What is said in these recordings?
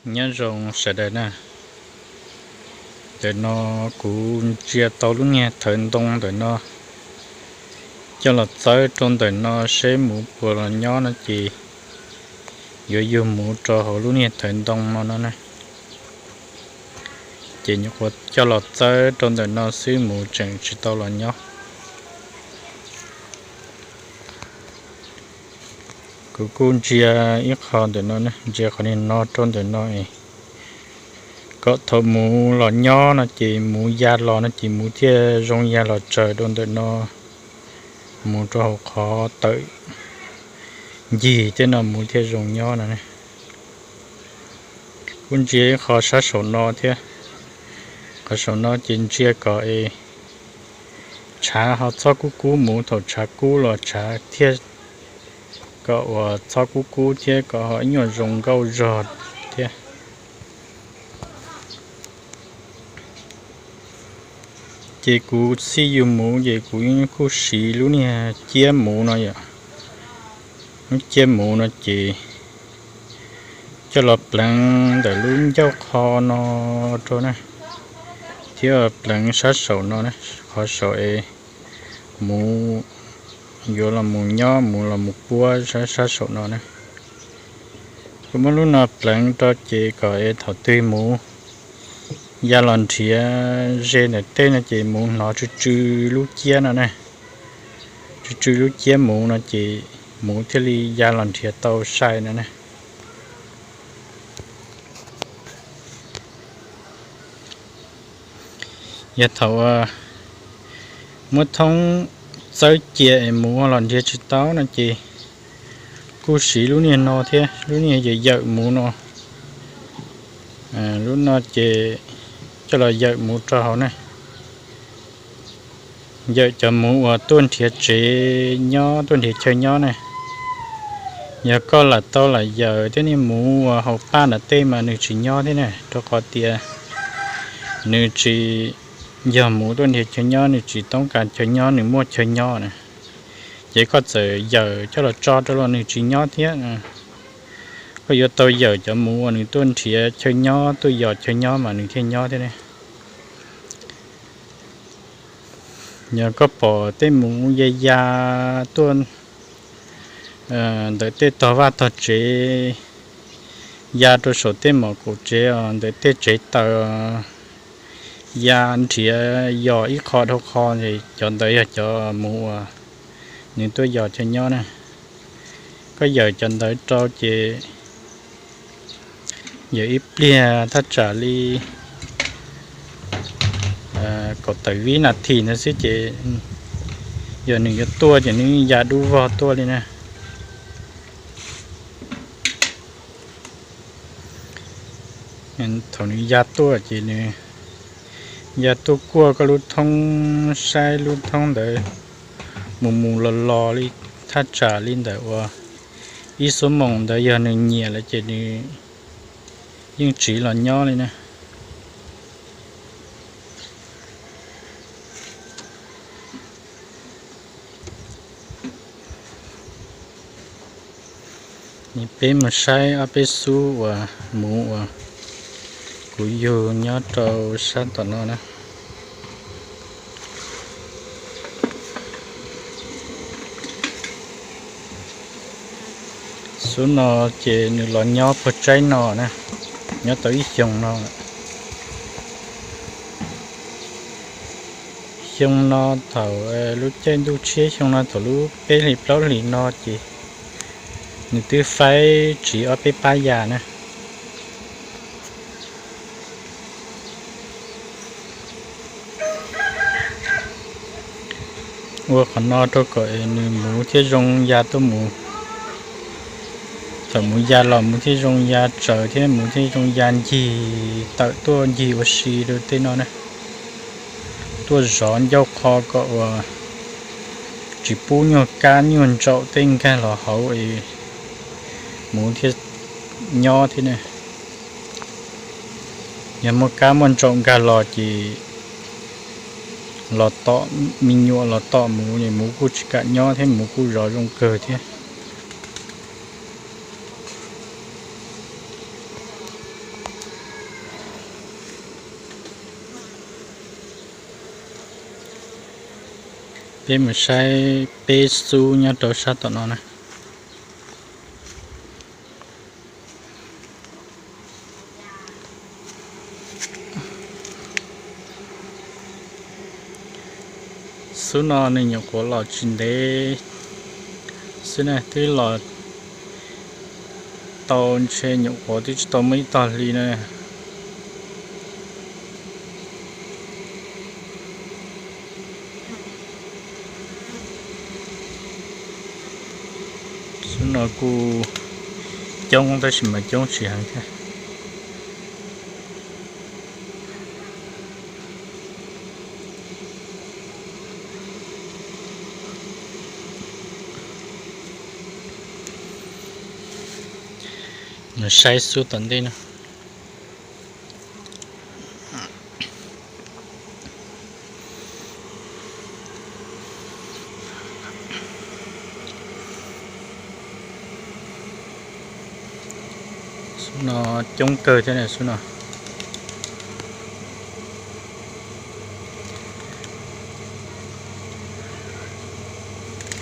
Nyob zoo sawv daws na. Ntawm no kuv ntsia tau lub niag thawv ntoo ntawm no coj los txawb rau ntawm no seb muv puas los nyob no ces yuav yug muv rau hauv lub niag thawv ntoo no no na. Ces nyuam qhuav coj los txawb rau ntawm no xwb, muv tseem tsis tau los nyob. Kuv kuj ntsia ib qho ntawm no, ntsia qhov niag no rau ntawm no es kom thaum muv los nyob no ces muv ya los no ces muv thiaj zoo ya los tsaws rau ntawm no, mus rau hauv qhov tawm ncig tej no muv thiaj zoo nyob no. Kuj ntsia ib qho sab saum no thiab. Qhov saum no ces ntsia kom es tshav ho txhob kub kub muv, thaum tshav kub los tshav thiaj kom uas txhob kub kub thiab kom ho ib nyuag zoo nkauj zog thiab. Ces kuv txhij yug muv ces kuv yeej kuj siv lub niag ciab muv no yom, lub ciab muv no ces coj los pleev ntawm lub ncauj qho no rau na, thiab pleev sab saum no, qhov saum es muv yuav los mus nyob, muv los mus puab sab saum no na. Kuv muab lub no pleev rau ces kom es thaum twg muv ya los nrhiav ze ntawm tej no ces muv hnov tsw tsw lub ciab no na, tsw tsw lub ciab muv no ces muv thiaj li ya los nrhiav tau sai no na. Yog thaum muab thoob txawb cia es muv los nrhiav tsis tau no ces kuj siv lub niag no thiab, lub niag yawm yawm muv no. Lub no ces coj los yawm muv rau hauv na, yawm cov muv uas tuaj nrhiav tsev nyob, tuaj nrhiav chaw nyob na. Yog koj lam tau lam yawm tej niag muv uas hauv paj nram tej mas nws tsis nyob thiab na, rau qhov tias nws tsis yog muv tuaj nrhiav chaw nyob, nws tsis toob kas chaw nyob, nws muaj chaw nyob na. Ces koj txawm yawm coj los tso rau los nws tsis nyob thiab. Koj yuav tau yawm cov muv uas nws tuaj nrhiav chaw nyob, tuaj yos chaw nyob mas nws thiaj nyob thiab ne. Yog koj pom tej muv ya ya tuaj ntawm tej tog vaj tog tsev, ya rau saum tej mom kaum tsev os, ntawm tej tsev taws, ya nrhiav yos ib qho dhau qho, cov ntawd yog cov muv uas nws tuaj yos chaw nyob na. Koj yawm cov ntawd rau ces yawm ib pliag thaj tsam li kaum tawm vib nas this ntawd xwb ces yog nws yuav tuaj ces nws ya dub vog tuaj li na. Thaum nws ya tuaj ces nws ya tuaj kuaj koj lub thoob, saib lub thoob ntawd mus mus los los li, thaj tsam li ntawm uas ib xuab moos ntawd, yog nws nyiam lawm ces nws yeej tsiv los nyob li na. Peb mus saib ob peb xub uas muv uas kuv yug nyob rau sab tom no na. Xub no ces nws los nyob puag tsaib no na, nyob tau ib xyoo no lawm. Xyoo no thaum lub caij ntuj tshiab, xyoo no thaum lub peb hlis plaub hlis no ces nws twb faib tsiv ob peb pab yas na. Ua qhov no rau kom nws muv thiaj zoo ya tuaj mus. Thaum muv ya los muv thiaj zoo ya tsaws thiab muv thiaj zoo ya ncig tawm tuaj ncig ua si rau tej no na. Tuaj zov ncauj qho kom uas tsis pub nyuag kab nyuag ntsaum tej nkag los hauv es muv thiaj nyob thiab ne. Yog muaj kab muaj ntsaum nkag los ces los tom, me nyuam los tom muv es muv kuj tsis kam nyob thiab, muv kuj zov zoo kawg thiab. Peb mus saib peb xub nyob rau sab tom no na. Xub no nws nyuam qhuav los tsis ntev xwb na, twb los tau ntshe nyuam qhuav twb tsis tau muaj ib tog hli na. Xub no kuj coob tab sis mas coob tsis heev thiab. Saib xub tom ntej no. Xub no coob kawg thiab xub no.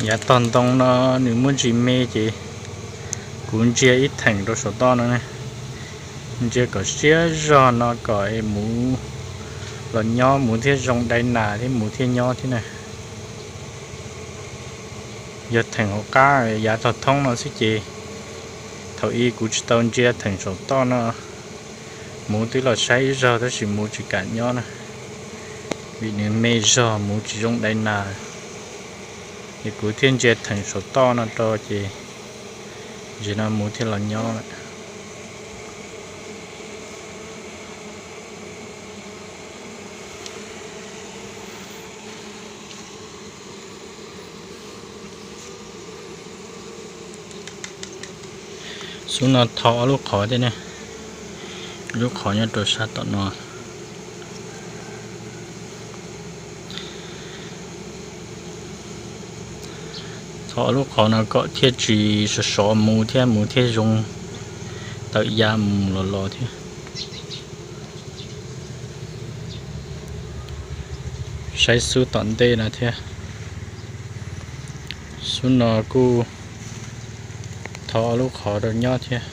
Yav tog ntoo no nws muaj ntsis me ces kuv ntsia ib theem rau saum toj no ne. Ntsia kom siab zog no kom es muv los nyob, muv thiaj zoo dai nas thiab muv thiaj nyob thiab na. Yog theem hauv qab yav tog thoob no xwb ces thaum ub kuv tsis tau ntsia theem saum toj no. Muv twb los saib ib zaug tab sis muv tsis kam nyob na, vim nws me zog muv tsis zoo dai nas. Es kuv thiaj ntsia theem saum toj no rau ces ntsis no muv thiaj los nyob lawm. Xub no tho ob lub qhov thiab ne, lub qhov nyob rau sab tom no. Tho ob lub qhov no kom thiaj tsis sov sov muv thiab muv thiaj zoo tawm ya mus los los thiab. Saib xub tom ntej no thiab. Xub no kuj tho ob lub qhov rau nyob thiab.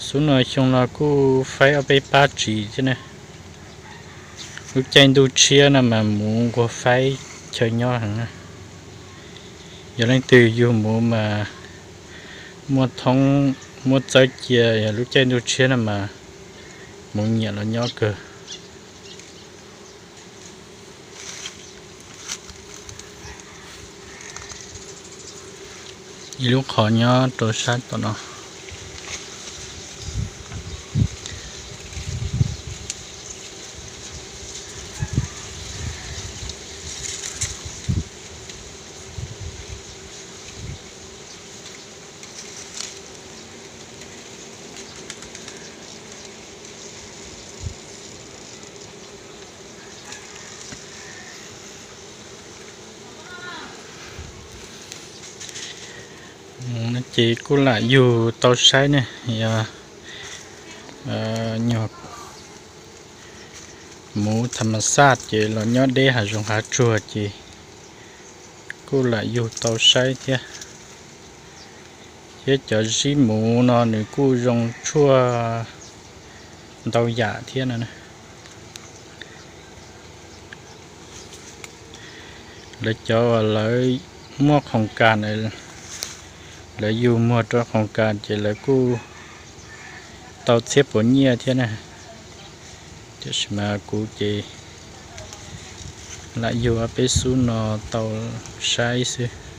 Xub no xyoo no kuj faib ob peb pab tsis thiab ne. Lub caij ntuj tshiab no mas muv nquag faib chaw nyob heev. Yog leej twg yug muv mas muaj thoob muab txawb cia, yog lub caij ntuj tshiab no mas muv nyiam los nyob kawg. Ib lub qhov nyob rau sab tom no. Ces kuj lam yug tau saib ne, yog nyuag muv tham mas xaj ces los nyob deb hav zoov hav tsuag ces kuj lam yug tau saib thiab. Thiab cov zib muv no nws kuj zoo tshuaj ntau yam thiab no. Lawv cov uas lawv muaj khoos kas, lawv yug muag rau khoos kas ces lawv kuj tau txhiab puas nyiaj thiab na. Tiam sis mas kuv ces lam yug peb xub no tau saib xwb.